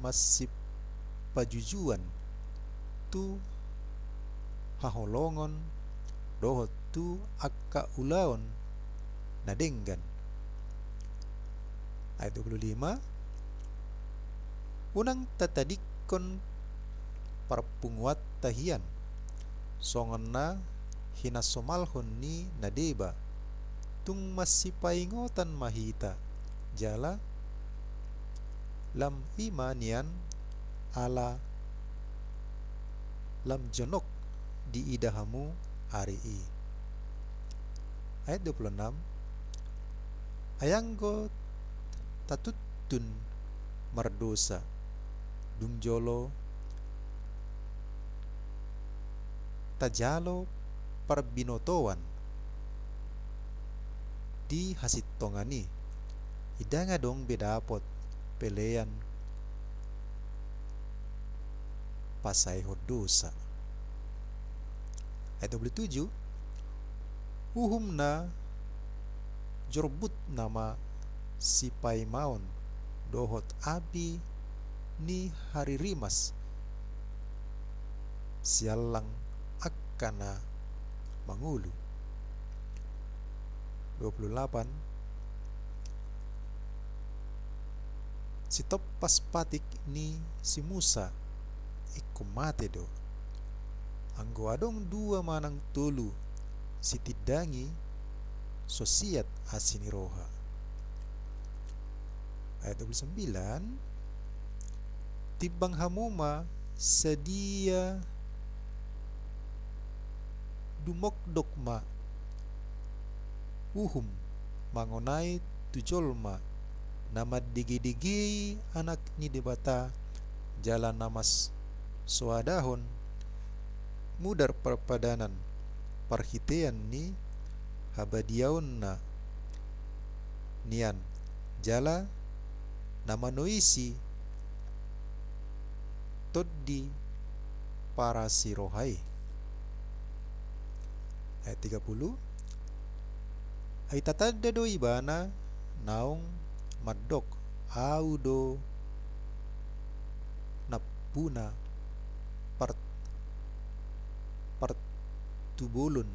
masipajujuan tu haholongon dohot tu angka ulaon na denggan. Ayat dua puluh lima. Unang tatadingkon parpunguanta hian, songon na hinasomalhon ni na deba, tung masipaingotan ma hita, jala lam i ma nian ala lam jonok diida hamu ari i. Ayat dua puluh enam. Ai anggo tatuntun mardosa, dung jolo tajalo parbinotoan di hasintongan i, i ndang adong be dapot pelean pasaehon dosa. Ayat dua puluh tujuh. Uhum na jorbutna ma sipaimaon dohot api ni haririmas siallang angka na mangolu. Dua puluh delapan. Sitompas patik ni si Musa ingkon mate do. Anggo adong dua manang tolu sitindangi, so siat asi ni roha. Ayat dua puluh sembilan. Timbang hamu ma sadia dumokdok ma uhum mangonai tu jolma na mandegedegei Anak ni Debata, jala na mas-, soadahon mudar parpadanan parhitean ni habadiaonna nian, jala na manoisi tondi parasi roha i. Ayat tiga puluh. Ai tatanda do ibana naung mandok, Ahu do nampuna part-, partubolon.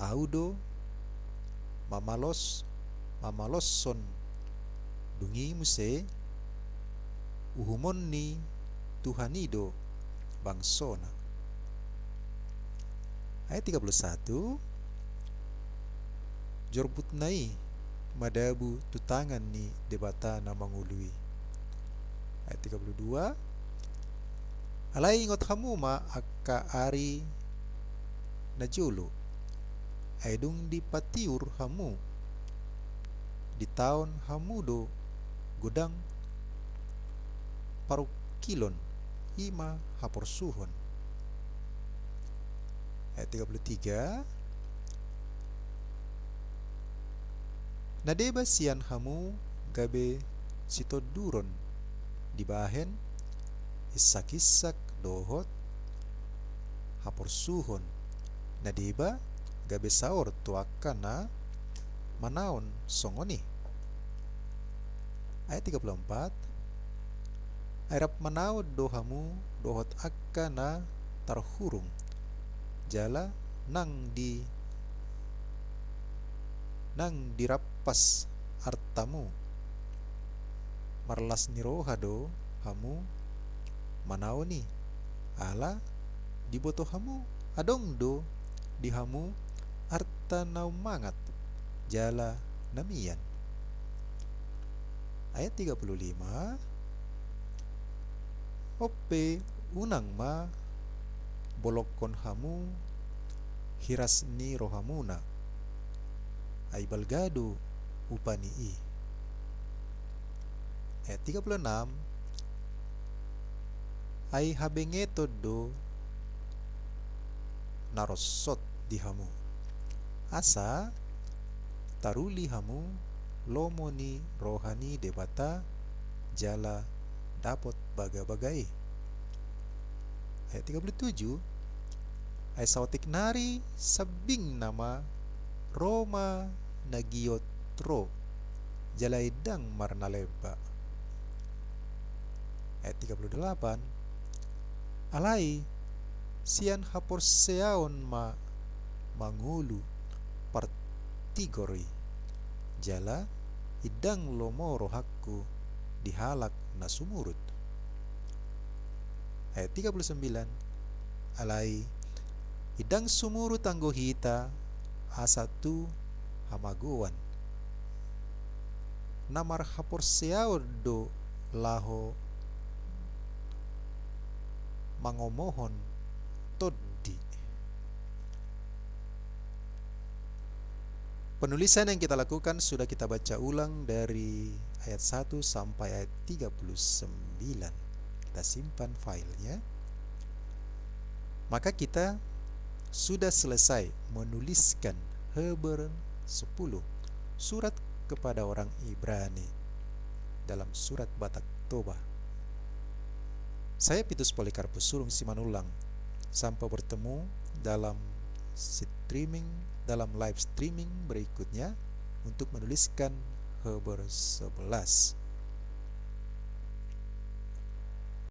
Ahu do mamalos-, mamaloshon. Dung i muse uhumon ni Tuhan i do bangsona. Ayat tiga puluh satu. Jorbutna i madabu tu tangan ni Debata na mangolu i. Ayat tiga puluh dua. Alai ingot hamu ma angka ari na jolo, ai dung dipatiur hamu, ditaon hamu do godang parungkilon, i ma haporsuhon. Ayat tiga puluh tiga. Na deba sian hamu gabe sitonduron dibahen insak-insak dohot haporsuhon, na deba gabe saor tu angka na manaon songon i. Ayat tiga puluh empat. Ai rap manaon do hamu dohot angka na tarhurung, jala nang di, nang dirampas artamu. Marlas ni roha do hamu manaon i, ala diboto hamu adong do di hamu arta na ummangat jala na mian. Ayat tiga puluh lima. On pe unang ma bolongkon hamu hiras ni rohamuna, ai balga do upa ni i. Ayat tiga puluh enam. Ai habengeton do na ronsot di hamu, asa taruli hamu lomo ni roha ni Debata jala dapot bagabaga i. Ayat tiga puluh tujuh. Ai saotik nari sambing nama ro ma na giot ro, jala i ndang marnalemba. Ayat tiga puluh delapan. Alai sian haporseaon ma mangolu partigor i, jala i ndang lomo rohangku di halak na sumurut. Ayat tiga puluh sembilan, alai ndang sumurut anggo hita asa tu hamagoan. Na marhaporseaon do laho mangomohon tondi. Penulisan yang kita lakukan sudah kita baca ulang dari ayat satu sampai ayat tiga puluh sembilan. Kita simpan filenya. Maka kita sudah selesai menuliskan Heber sepuluh, surat kepada orang Ibrani, dalam surat Batak Toba. Saya Pitus Polikarpus Surung Simanullang. Sampai bertemu dalam streaming, dalam live streaming berikutnya untuk menuliskan Heber sebelas.